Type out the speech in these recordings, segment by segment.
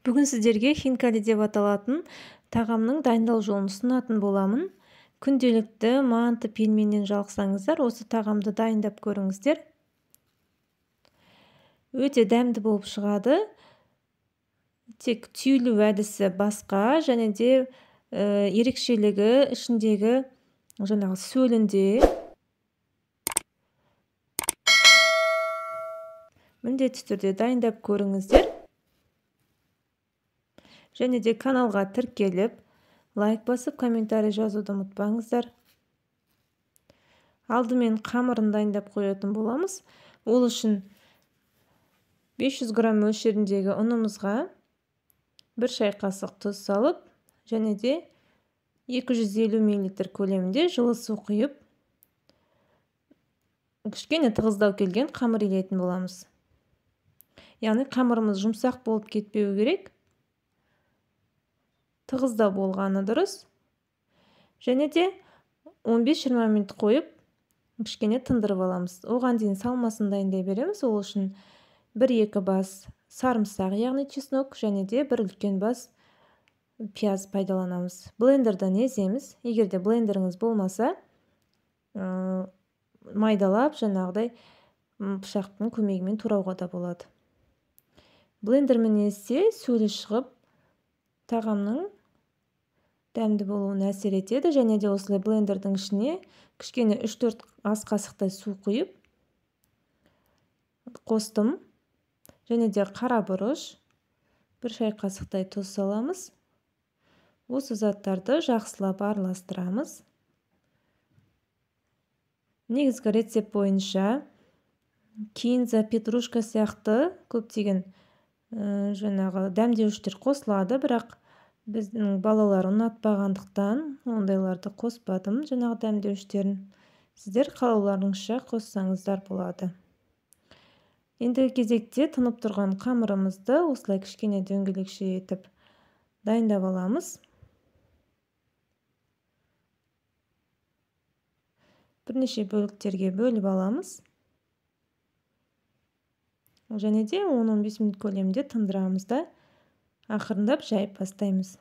Бүгін сіздерге хинкали деп аталатын тағамның дайындалу жолын ұсынатын боламын. Күнделікті манты, пельменнен жалықсаңыздар, осы тағамды дайындап көріңіздер. Өте дәмді болып шығады. Тек түйілу әдісі басқа, және де ерекшелігі ішіндегі жаңағы сөлінде. Міндетті түрде дайындап көріңіздер. Және де каналға тіркеліп, лайк басып, комментарий жазуды ұмытпаңыздар. Алдымен қамырын дайындап қоятын боламыз. Ол үшін 500 грамм мөлшеріндегі ұнымызға 1 шай қасық тұз салып, және де 250 мл көлемінде жылы су құйып, кішкене тығыздау келген қамыр илейтін боламыз. Яғни қамырымыз жұмсақ болып кетпеу керек. Тығыздау болғаны дұрыс. Және де 15-20 минут қойып, кішкене тындырып аламыз. Оған дейін салмасын дайындай береміз. Ол үшін 1-2 бас сарымсақ, яғни чеснок, және де бір үлкен бас пияз пайдаланамыз. Блендерден еземіз. Егер де блендеріңіз болмаса, майдалап, жаңағыдай пышақтың көмегімен турауға да болады. Блендермен езсе, сөлі шығып, тағамның дәмді болуына әсер етеді. Және де осылай блендердің ішіне кішкене 3-4 ас қасықтай су құйып қостым. Және де қара бұрыш, 1 шай қасықтай тұз саламыз. Осы заттарды жақсылап араластырамыз. Негізгі рецепт бойынша кинза, петрушка сияқты көптеген жаңағы дәмдеуіштер қосылады, бірақ біздің балалар ұнатпағандықтан ондайларды қоспадым, жаңағы дәмдеуіштерін. Сіздер қалауларыңызша қоссаңыздар болады. Ендігі кезекте тынып тұрған қамырымызды осылай кішкене дөңгелекше етіп дайындап аламыз. Бірнеше бөліктерге бөліп аламыз. Және де 10-15 минут көлемінде тындырамыз да, ақырындап жайып бастаймыз.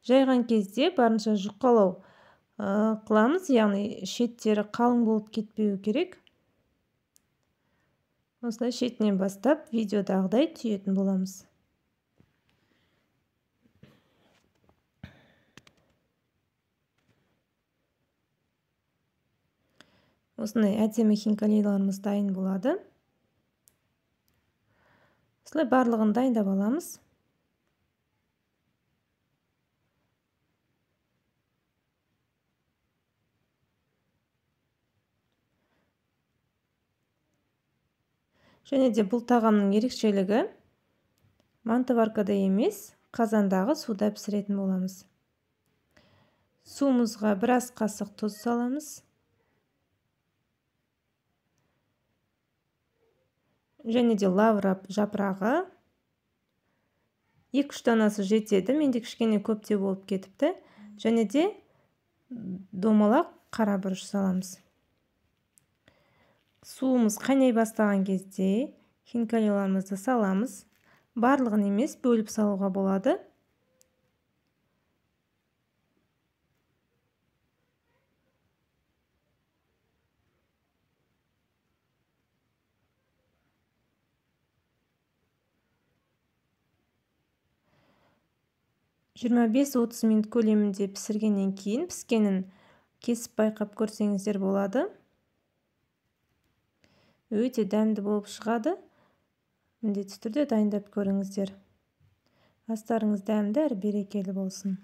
Жайған кезде барынша жұқалау қыламыз, яғни шеттері қалың болып кетпеу керек. Осылай шетінен бастап видеодағыдай түйетін боламыз. Осындай әдемі хинкалиларымыз дайын болады. Осылай барлығын дайындап аламыз. Және де бұл тағамның ерекшелігі мантоваркада емес, қазандағы суда пісіретін боламыз. Суымызға біраз қасық тұз саламыз. Және де лавра жапырағы 2-3 данасы жетеді. Менде кішкене көптеу болып кетіпті. Және де домалақ қара бұрыш саламыз. Суымыз қайнай бастаған кезде хинкалиларымызды саламыз. Барлығын емес, бөліп салуға болады. Жиырма 5-30 минут көлемінде пісіргеннен кейін піскенін кесіп байқап көрсеңіздер болады. Өте дәмді болып шығады. Міндетті түрде дайындап көріңіздер. Астарыңыз дәмді әрі берекелі болсын.